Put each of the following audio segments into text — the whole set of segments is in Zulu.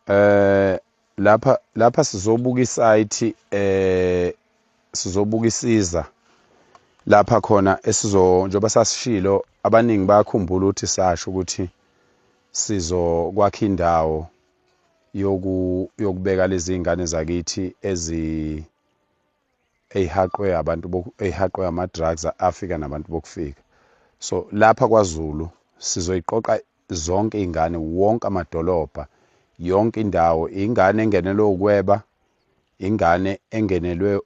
Lapha sizobuka isite, sizobuka isiza lapha khona esizo, njengoba sasishilo, abaningi bayakhumbula ukuthi sasho ukuthi sizokwakha indawo yokubeka lezi zingane zakithi eyihaqwe abantu, eyihaqwe ama-drugs afika nabantu bokufika. So lapha kwaZulu sizoyiqoqa zonke iy'ngane, wonke amadolobha, yonke indawo, ingane engenelwe ukweba, ingane engenelwe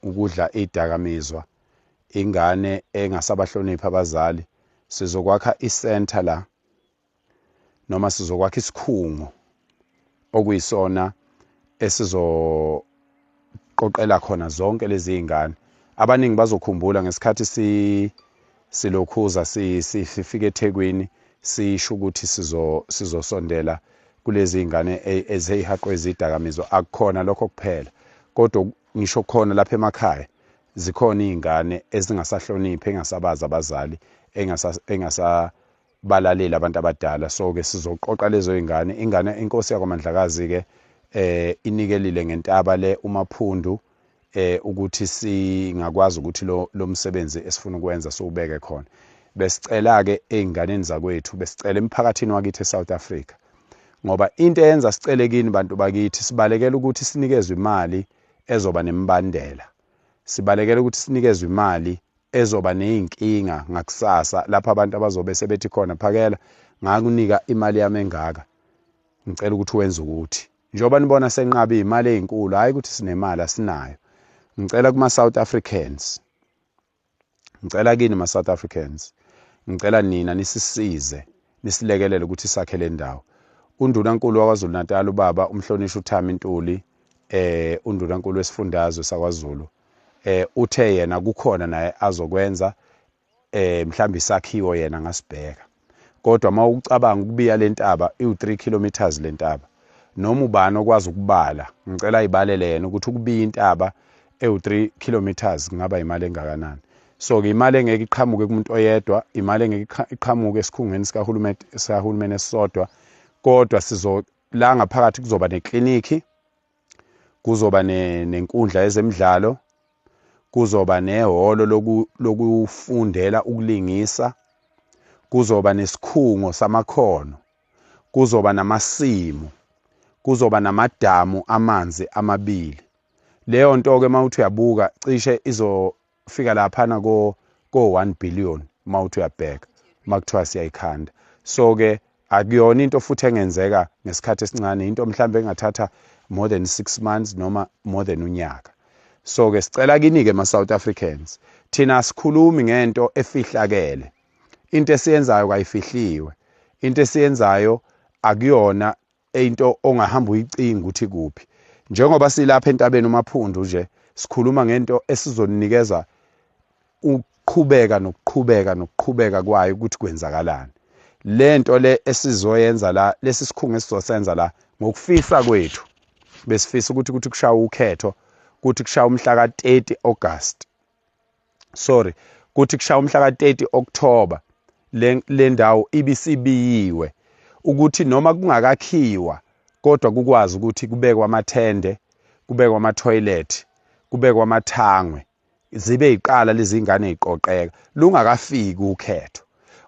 ukudla iy'dakamizwa, ingane engasabahloniphi abazali. Sizokwakha i-center la, noma sizokwakha isikhungo okuyisona esizoqoqela khona zonke lezi iy'ngane. Abaningi bazokhumbula ngesikhathi silokhuza sifika eThekwini, sisho ukuthi sizosondela kulezi iy'ngane ezihaqwe izidakamizwa. Akukhona lokho kuphela, kodwa ngisho khona lapha emakhaya zikhona iy'ngane ezingasahloniphi, engasabazi abazali, engasabalaleli abantu abadala. So-ke sizoqoqa lezo y'ngane. Ingane inkosi yakwaMandlakazi-ke inikelile ngentaba le uMaphundu ukuthi singakwazi ukuthi lo msebenzi esifuna ukwenza siwubeke khona. Besicela-ke ey'nganeni zakwethu, besicela emphakathini wakithi eSouth Africa, ngoba into eyenza sicele kini bantu bakithi, sibalekela ukuthi sinikezwe imali ezoba nemibandela, sibalekela ukuthi sinikezwe imali ezoba ney'nkinga ngakusasa, lapho abantu abazobe sebethi khona, "Phakela, ngakunika imali yami engaka, ngicela ukuthi wenze ukuthi." Njengoba nibona senqaba iy'mali ey'nkulu, hhayi ukuthi sinemali, asinayo. Ngicela kuma-South Africans, ngicela kini ma-South Africans, ngicela nina nisisize, nisilekelele ukuthi sakhe le ndawo. Undunankulu waKwaZulu Natal, ubaba umhlonishwa uThami Ntuli, undunankulu wesifundazwe sakwaZulu, uthe yena kukhona naye azokwenza, mhlawumbe isakhiwo yena ngasibheka. Kodwa uma ucabanga ukubiya lentaba iwu-3 kilometers lentaba, noma ubani okwazi ukubala, ngicela ayibalele yena ukuthi ukubiya intaba ewu-3 kilometers kungaba imali engakanani. So-ke imali engeke iqhamuke kumuntu oyedwa, imali engeke iqhamuke esikhungweni sikahulumeni esisodwa, kodwa sizo la ngaphakathi kuzoba neklinikhi, kuzoba nenkundla yezemidlalo, kuzoba nehholo lokufundela ukulingisa, kuzoba nesikhungo samakhono, kuzoba namasimu, kuzoba namadamu amanzi amabili. Leyo nto-ke, uma uthi uyabuka, cishe izofika laphana ko 1 billion uma uthi uyabheka, uma kuthiwa siyayikhanda. So-ke akuyona into futhi engenzeka ngesikhathi esincane, into mhlawumbe engathatha more than 6 months noma more than unyaka. So-ke sicela kini-ke ma-South Africans, thina asikhulumi ngento efihlakele. Into esiyenzayo kayifihliwe, into esiyenzayo akuyona into ongahamba uyicinga ukuthi kuphi. Njengoba silapha entabeni uMaphundu nje, sikhuluma ngento esizonikeza ukuqhubeka nokuqhubeka nokuqhubeka kwayo ukuthi kwenzakalani. Lento le esizoyenza la, lesi sikhungo esizosenza la, ngokufisa kwethu besifisa ukuthi kushawe ukhetho, kuthi kushaya umhla ka-30 August, sorry, kuthi kushaya umhla ka-30 October, le ndawo ibisibiyiwe, ukuthi noma kungakakhiwa kodwa kukwazi ukuthi kubekwe amathende, kubekwe ama-toilet, kubekwe amathangwe, zibe iqala lezi ngane iqoqeka lungakafiki ukhetho.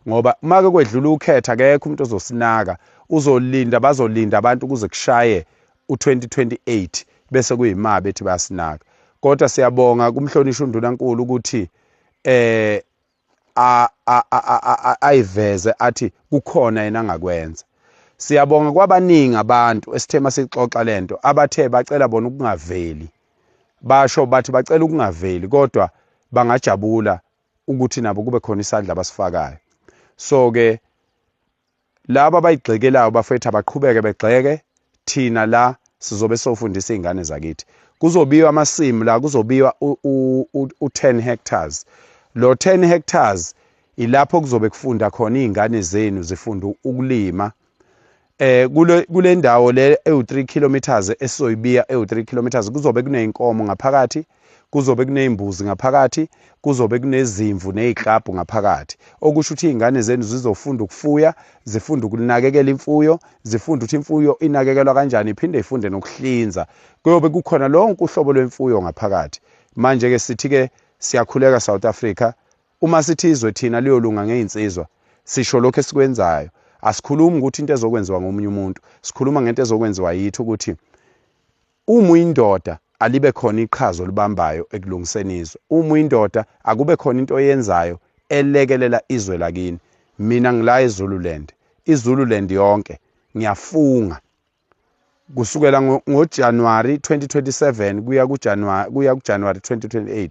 Ngoba uma ke kwedlula ukhetho, akekho umuntu ozosinaka, uzolinda, bazolinda abantu kuze kushaye u2028, bese kuyima bethi bayasinaka. Kodwa siyabonga kumhlonishwa undunankulu ukuthi ayiveze athi kukhona yena angakwenza. Siyabonga kwabaningi abantu esithe masixoxa lento abathe bacela bona ukungaveli, basho bathi bacela ukungaveli, kodwa bangajabula ukuthi nabo kube khona isandla abasifakayo. So ke laba abayigxekelayo, bafethu, abaqhubeke begxeke. Thina la sizobe sofundisa iy'ngane zakithi. Kuzobiwa amasimu la, kuzobiwa u-10 hectares. Lo 10 hectares ilapho kuzobe kufunda khona iy'ngane zenu, zifunda ukulima. Kule ndawo le ewu-3 kilometers esizoyibiya, ewu-3 kilometers, kuzobe kuney'nkomo ngaphakathi. Kuzobe kunezimbuzi ngaphakathi, kuzobe kunezimvu neziklabhu ngaphakathi. Okusho ukuthi izingane zenu zizofunda ukufuya, zifunda ukunakekela imfuyo, zifunda ukuthi imfuyo inakekelwa kanjani, iphinde ifunde nokuhlinza. Kuyobe kukhona lonke uhlobo lwemfuyo ngaphakathi. Manje ke sithi ke siyakhuleka South Africa, uma sithi izwe thina liyolunga ngezinsizwa, sisho lokho esikwenzayo. Asikhulumi ukuthi into ezokwenziwa ngomunye umuntu, sikhuluma ngento ezokwenziwa yithi ukuthi uma uyindoda alibe khona iqhaza olibambayo ekulungiseni izwe. Uma uyindoda akube khona into oyenzayo elekelela izwe lakini. Mina ngila eZululand, iZululand yonke ngiyafunga kusukela ngoJanuary 2027 kuya kuJanuary kuya kuJanuary 2028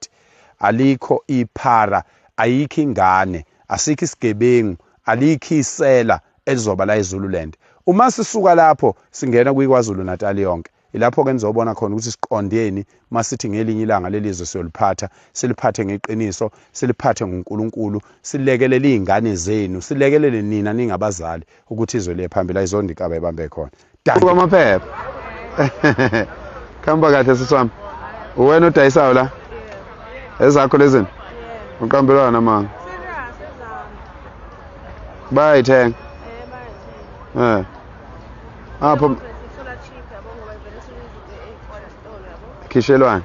alikho iphara, ayikho ingane, asikho isigebengu, alikho isela elizoba la eZululand. Uma sisuka lapho singena kwiKwaZulu Natal yonke, ilapho ke nizobona khona ukuthi siqondeni masithi ngelinye ilanga lelizwe siyoliphatha, siliphathe ngeqiniso, siliphathe ngoNkulunkulu, silekelele izingane zenu, silekelele nina ningabazali ukuthi izwe liye phambili. Ayizondi ikaba ibambe khona. Dankie amaphepha. Khamba kahle sisi wami. Uwena odayisayo la? Ezakho lezini? Uqambelwana manga. Bayayithenga. Eh. Apho khishelwane.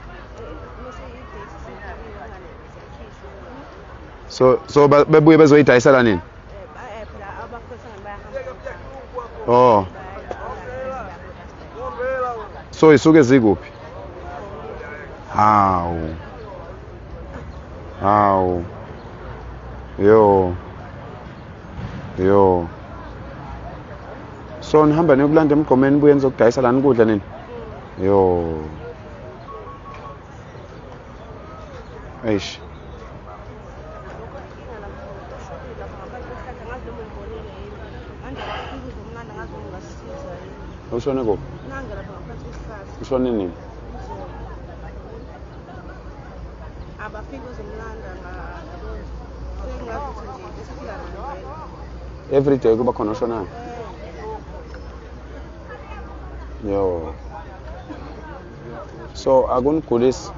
So bebuye bezoyidayisela nini? Oh. So isuke zikuphi? Hawu. Hawu. Yo. Yo. So nihamba niyokulanda emgqomeni nibuye nizokudayisa lana ukudla nini? Yo. Eish. Ushone kuphi? Ushone nini? Abafiki bezomlanda sengathi nje besiphila nalo. Every day kuba khona oshonayo. Yo. So akunigulisi?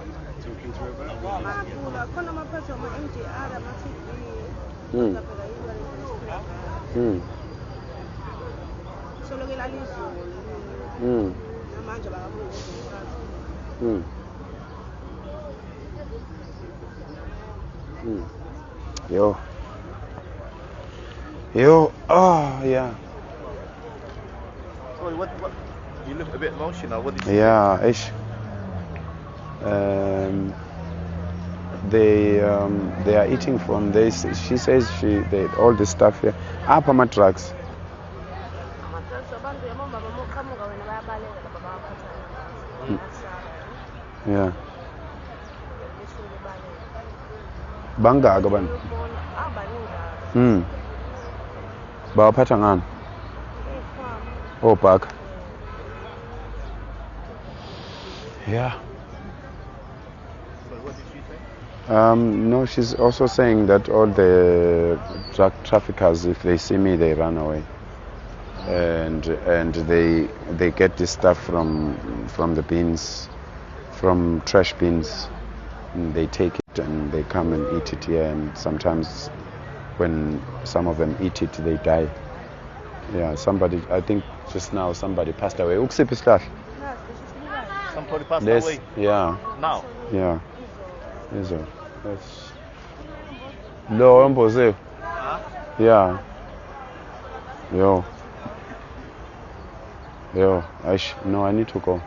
Magula khona amaphathi ama-MDR ama-TB. Phela yilo le nto esiphila ngayo. Soloke lalizulu. Namanje bakabuyi bezomthatha. Yo. Yo. Oh, yeah. Sorry, what? You look a bit emotional. What did you Yeah, ish. They are eating from this. She says they all this stuff here. Apha ama drugs. Ama-drugs abantu yabo baba uma uqhamuka wena bayabaleka laba bawaphatha. Yeah. Besuke bebaleka. Bangaka abantu. Uyobona abaningi. Bawaphatha ngani? Ey'khwama. Oh, bhaka. Yeah. Sorry, what did she say? No, she's also saying that all the drug traffickers, if they see me, they run away, and they get this stuff from the bins, from trash bins, and they take it and they come and eat it here. And sometimes, when some of them eat it, they die. Yeah, somebody, I think just now somebody passed away. Ukusiphi isihlahla? Nasi lesi silukazi. Somebody passed This, away. yeah, Now. yeah. Izolo. That's lo omboziwe. Yeah. Yo. Yo, no, I need to go.